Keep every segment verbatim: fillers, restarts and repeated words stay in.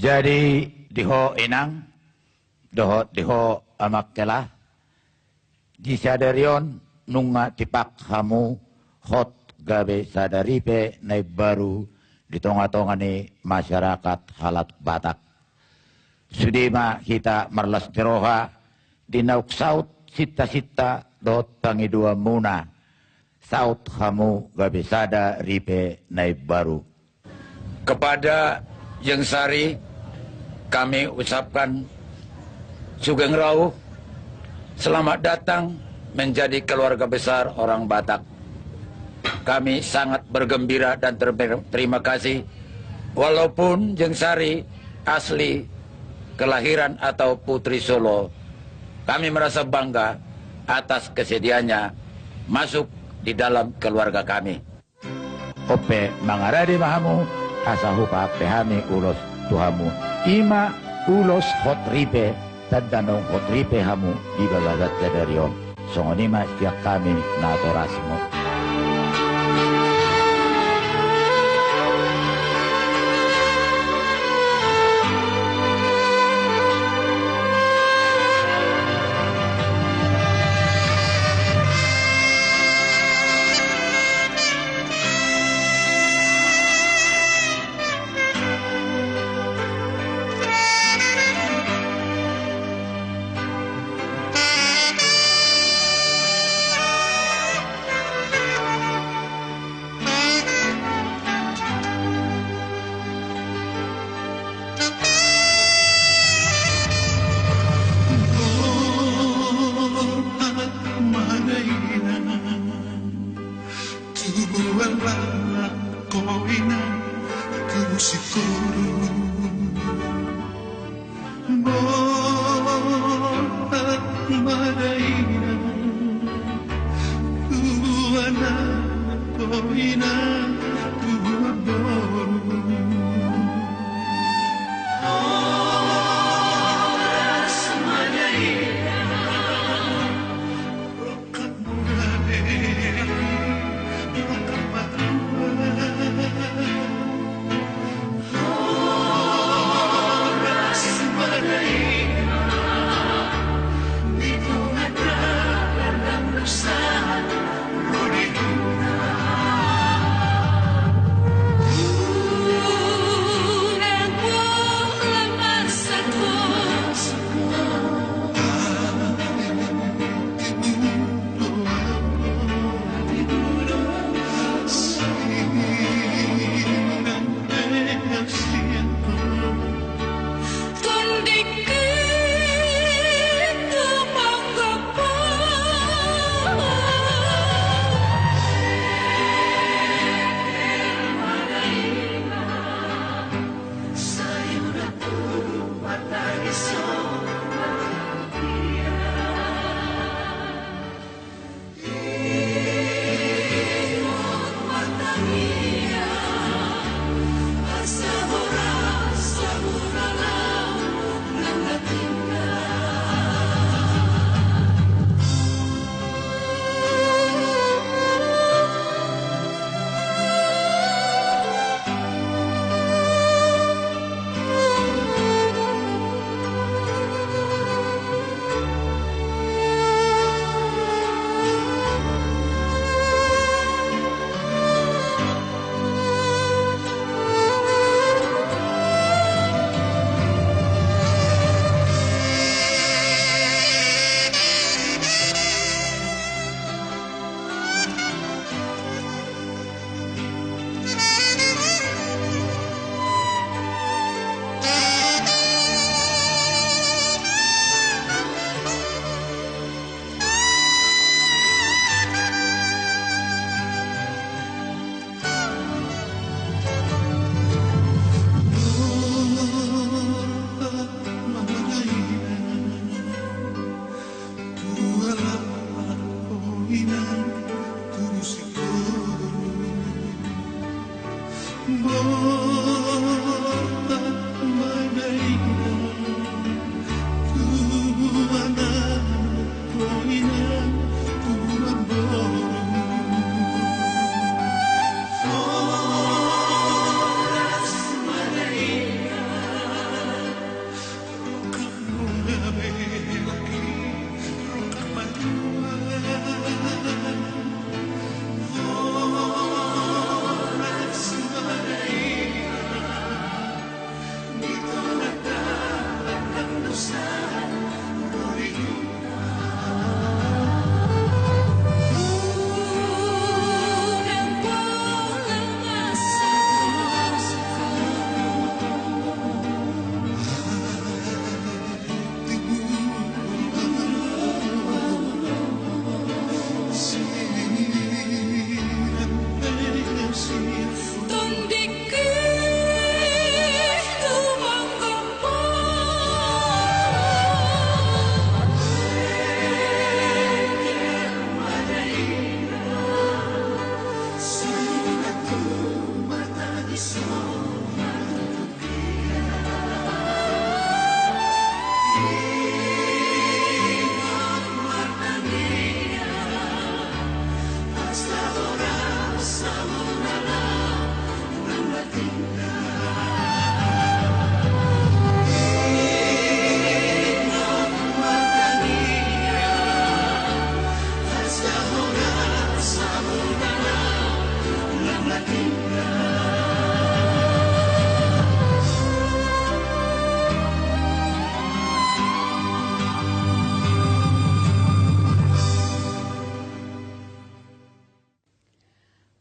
Jadi di ho inang dohot di ho amang hela, di sadari on nunga tipak hamu hot gabe sada ripe na imbaru di tonga-tonga ni masyarakat halak Batak. Sude ma hita marlas ni roha di naung saut sinta-sinta dohot pangidoanmuna, saut hamu gabe sada ripe na imbaru. Kepada Jeng Sari, kami ucapkan sugeng rahu, selamat datang menjadi keluarga besar orang Batak. Kami sangat bergembira dan ter-, terima kasih. Walaupun Jeng Sari asli kelahiran atau putri Solo, kami merasa bangga atas kesediaannya masuk di dalam keluarga kami. On pe mangarade ma hamu, asa hupasahat hami ulos tu hamu. I ma ulos hot ripe, tanda naung hot ripe hamu di bagasan sadari on. Songon i ma sian hami natorasmu.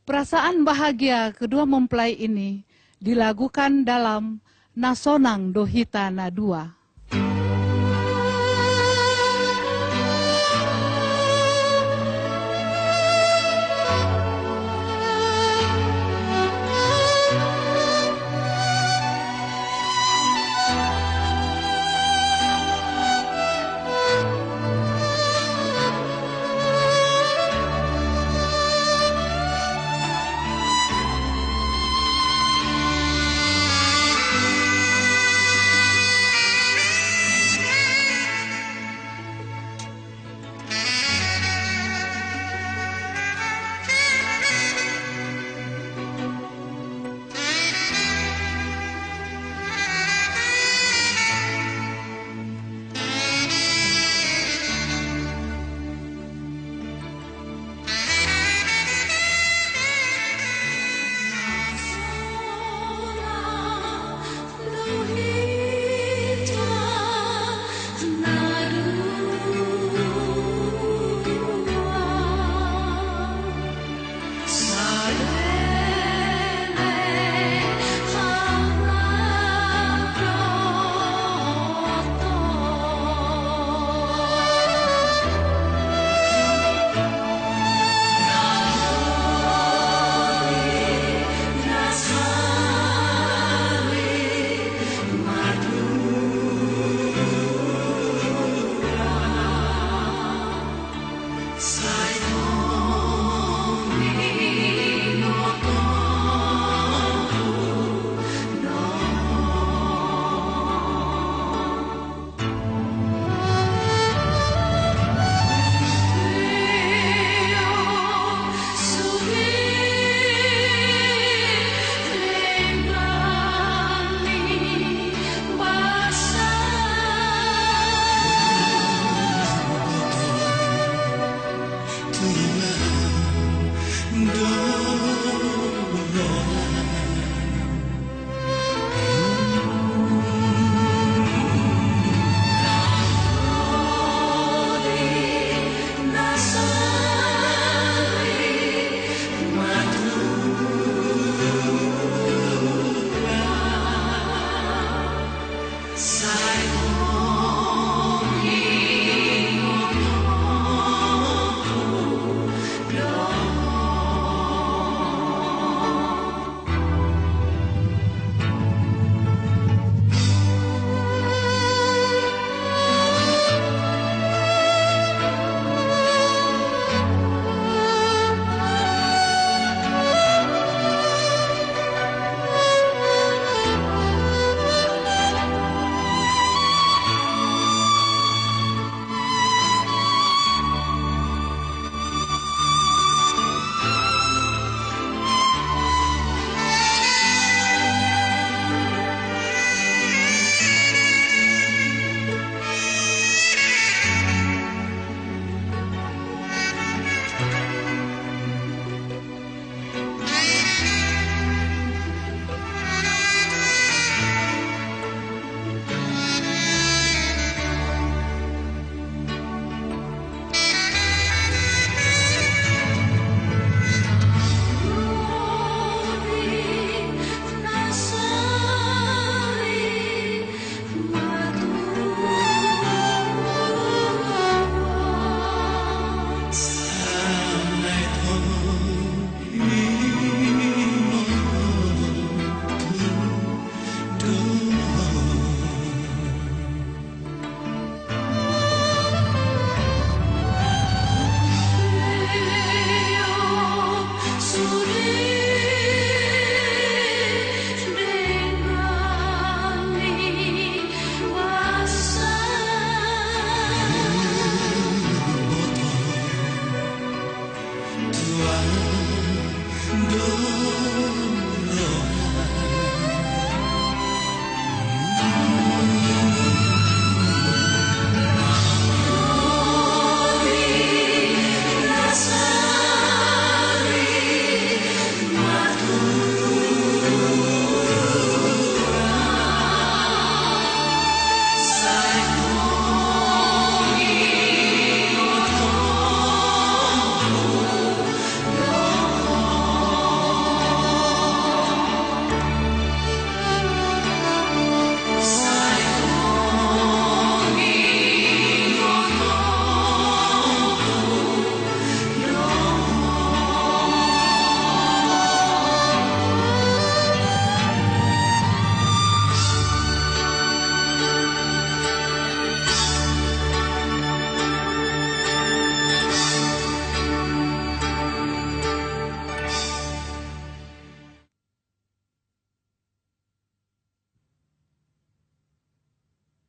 Perasaan bahagia kedua mempelai ini dilagukan dalam Na Sonang do Hita Na Dua.